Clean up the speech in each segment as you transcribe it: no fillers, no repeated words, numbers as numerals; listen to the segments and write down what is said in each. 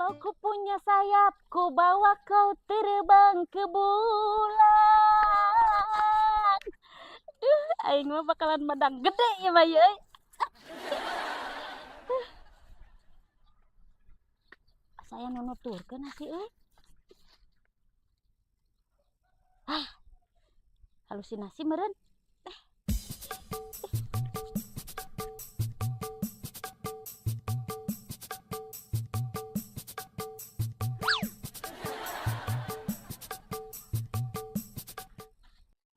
Kalau ku punya sayap, ku bawa kau terbang ke bulan. Duh, aing mah bakalan madang gede ya mah euy. Saya nu nuturkeun nasi euy. Ah. Halusinasi meureun.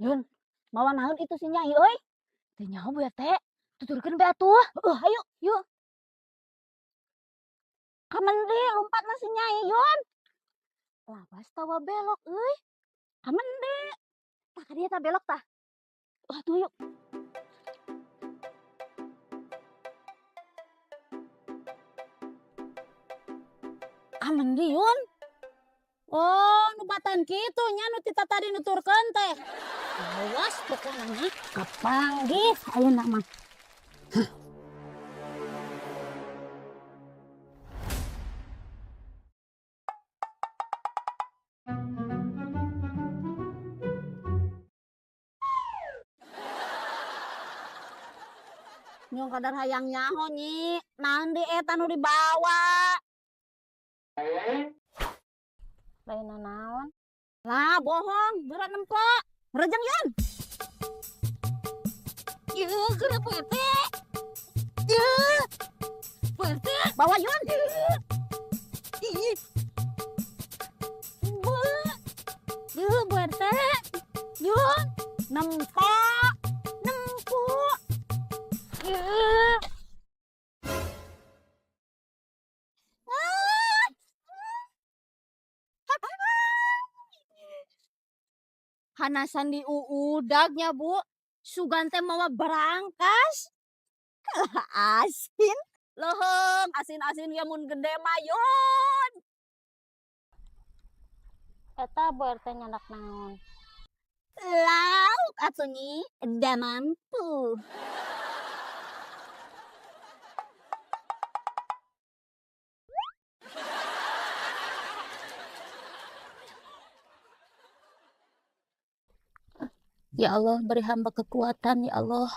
Yun, mawa naon itu si Nyai euy? Teu nyaho Bu RT. Tuturkeun be atuh. Heuh, ayo, yuk. Kamendi lompatna si Nyai, Yun. Lawas tawa belok euy. Kamendi. Tah ka dieu tah belok tah. Atuh yuk. Kamendi, Yun. Oh, nu batan kitu nya nu ti tadi nuturkeun teh. Awas pokona mah kapanggih ayeuna mah. Hah. Nyong kadar hayang nyaho nyi, naon di eta nu dibawa? Lain naon? Lah bohong, berat nempo. Rejeng Yun. Yeuh, geura Bu RT. Yeuh. Bu RT, bawa Yun. Ih. Bu. Yeuh, Bu RT. Yun, nempo. Nempo. Yeuh. Hanasan di uudagnya Bu, sugan teh mawa berangkas. Asin, leuheung asin-asin ge mun gede mah Yun. Eta Bu RT nyandak naon? Lauk atuh nyi, da mampu. Ya Allah, beri hamba kekuatan, ya Allah.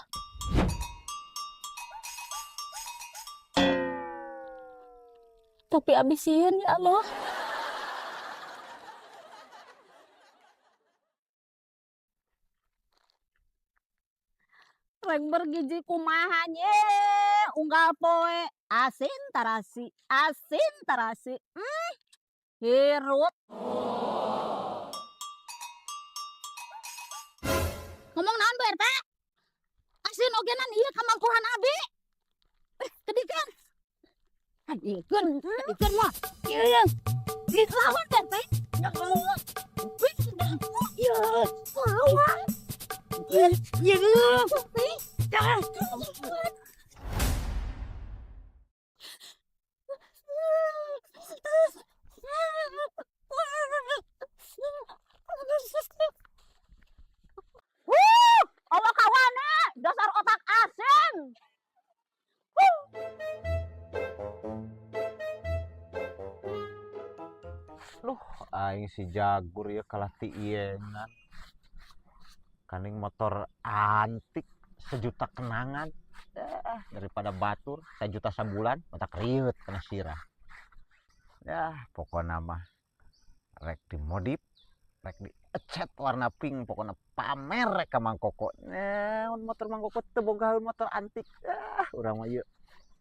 Tapi abdi sieun, ya Allah. Rek bergizi kumaha nye, unggal poe asin tarasi, asin tarasi. Hirup. Ngomong naon Bu RT? Asin ogenan ieu kamampuhan abi. Kedikeun. Kedikeun, kedikeun mah. Ieu. Lawan Bu RT. Ieu. Lawan. Ieu. Jangan. Wuh, Allah kawana, dasar otak asin. Wuh. Luh, aing si Jagur ya kalah tiiengan. Kaning motor antik sejuta kenangan. Daripada batur sejuta sabulan otak riut kena sirah. Yah, pokoknya mah rek dimodif, rek diecet warna pink, pokoknya pamer rek ka Mang Koko. Nah, motor Mang Koko teu boga motor antik. Ah, urang mah ieu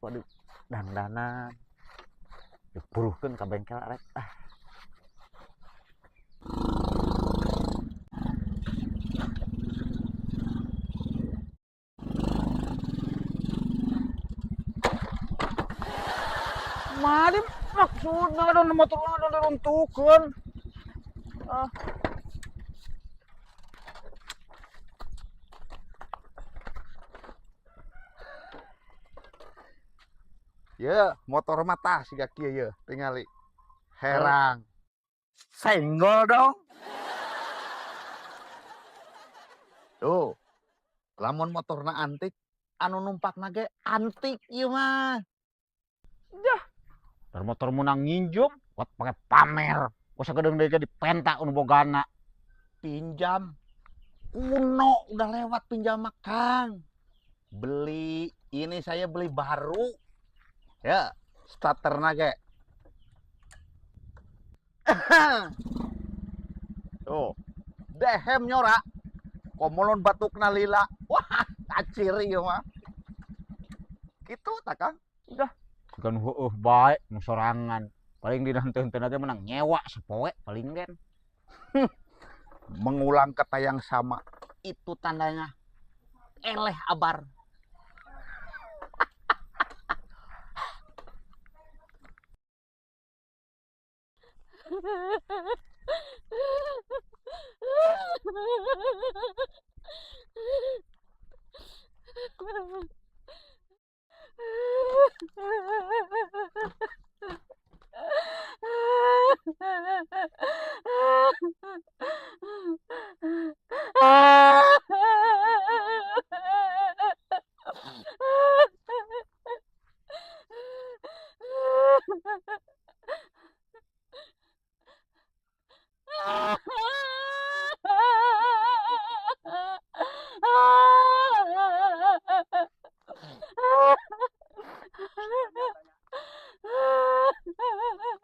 waduh dangdanan. Dipuruhkeun ka bengkel rek. Ah. Mari maksudna ada motor ada diruntuhkeun. Ah. Ya, motor mah tah siga kieu ye, tingali. Herang. Senggol dong. Tuh. Lamun motorna antik, anu numpakna ge antik ieu mah. Dah. Dari motor menang nginjem, buat pakai pamer. Gak usah gedeng deui dipenta nu bogana. Pinjam. Kuno udah lewat pinjam mah, Kang. Beli, ini saya beli baru. Ya, starterna ge. Tuh, dehem nyora. Komolon batukna lila. Wah, kacir ieu mah. Gitu tak, Kang? Udah. Bukan heueuh bae nu sorangan. Paling dina henteu-henteuna teh menang nyewa sapoe paling gen. Mengulang kata yang sama. Itu tandanya eleh abar.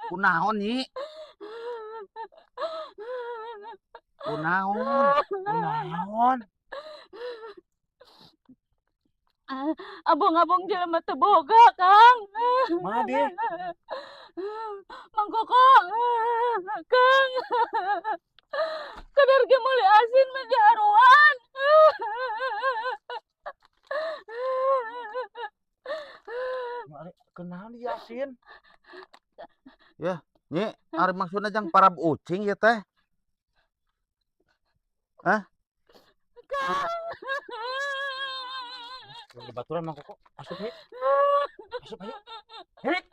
Kunaon, Nyi? Kunaon? Kunaon? Abong-abong jelema teu boga, Kang. Mana dia? Mang Koko, Kang. Kadar ge meuli asin mah diharuan. Kunaon ieu asin? Ya, Nyi, ari maksudna jang parab ucing ieu teh? Hah? Kang. Lagi baturan Mang Koko. Asup yuk. Asup ayo. Herik.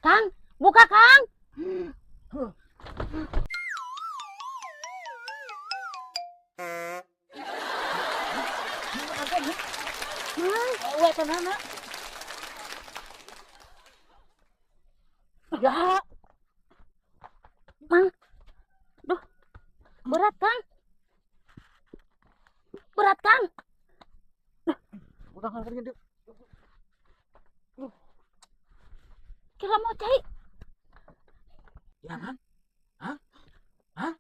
Kang, buka Kang. Ya. Mang. Duh. Berat, Kang. Berat, Kang. Udah kan gede. Kira mau cai. Ya, Mang. Hah? Hah?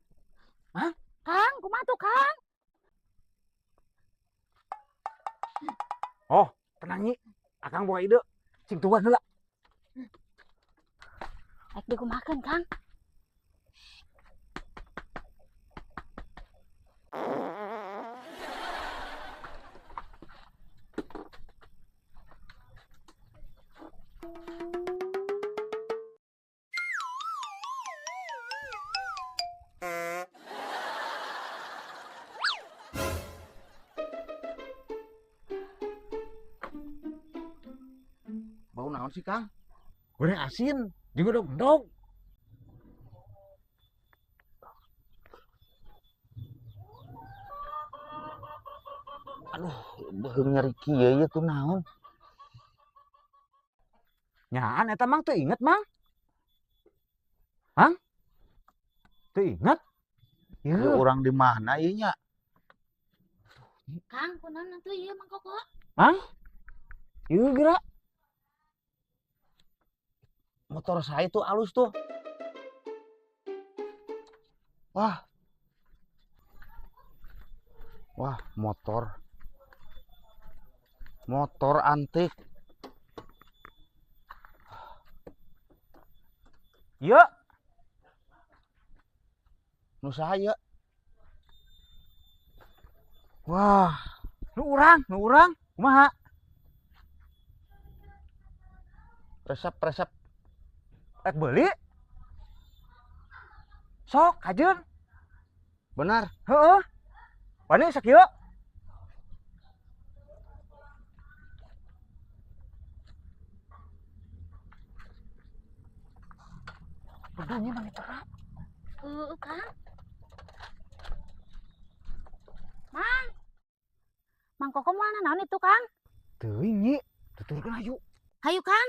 Hah? Kang, kumaha tuh, Kang? Oh, tenang Nyi. Akang boga ide. Cing tuan heula. Rek dikumahakeun, Kang. Bau naon sih, Kang? Goreng asin, juga dong, dong. Aduh, beuheung nyeri kieu ieu tuh naon? Nyaan eta Mang teu inget, Mang? Mang? Teu inget? Ieu Ieu urang di mana ieu nya? Kang, kunaon atuh ieu Mang Koko? Mang? Ieu geura. Motor saya tuh alus tuh. Wah. Wah, motor. Motor antik. Ieu. Nu saha ieu? Wah, nu urang, kumaha? Resep, resep. Rek beuli? Sok, kajeun. Benar. Heeh. Wani sakieu? Bedunya mana terap. Heeh, Kang. Mang. Mang Koko moal naon itu, Kang? Teuing, Nyi. Tuturkeun hayu. Hayu, Kang.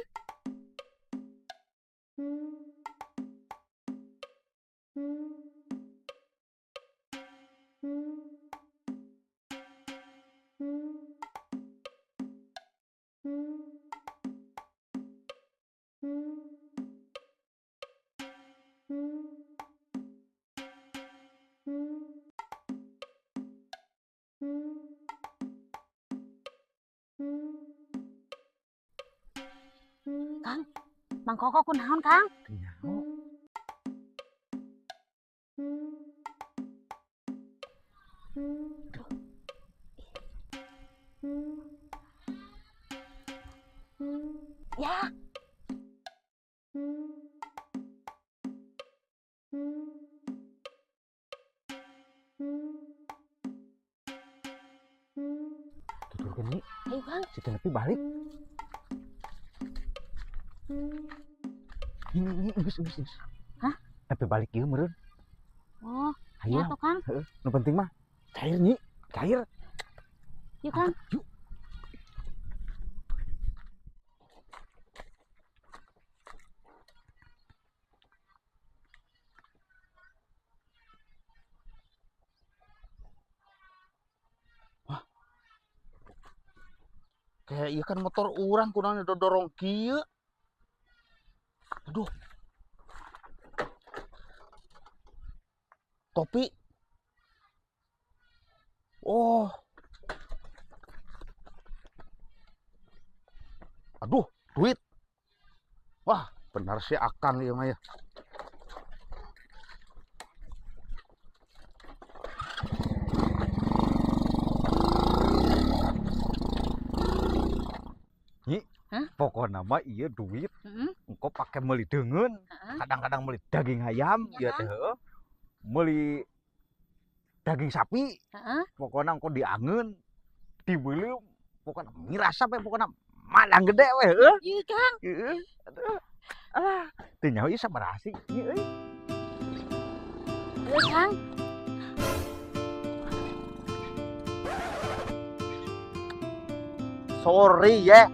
Kang, Mang Koko kunaon, Kang? Teu nyaho. Ya. Tuturkeun, Nyi. Hayu, Kang. Si teh nepi balik. Nyi, Nyi, geus, geus, geus. Hah? Nepi balik ieu meureun. Oh, Hayu. ya tuh, Kang. Heeh. Nu penting mah cair, Nyi. Cair. Yuk, Kang. Yuk. Wah. Kayak ieu kan motor urang kunaon dodorong kieu. Aduh. Topi. Oh. Aduh, duit. Wah, benar sih Akang ieu mah ya. Nyi, Hah? pokokna mah ieu duit. Heeh. Engko pake meuli deungeun, Heeh. kadang-kadang meuli daging ayam, Iya, ieu Kang. teh heueuh. Meuli daging sapi, Heeh. pokokna engko diangeun, dibeuleum, pokokna mirasa we pokokna madang gede we heueuh. Ieu, Kang. Heeh. Aduh. Alah, teu nyaho ieu sabaraha sih, Nyi euy. Ieu, Kang. Sorry ya.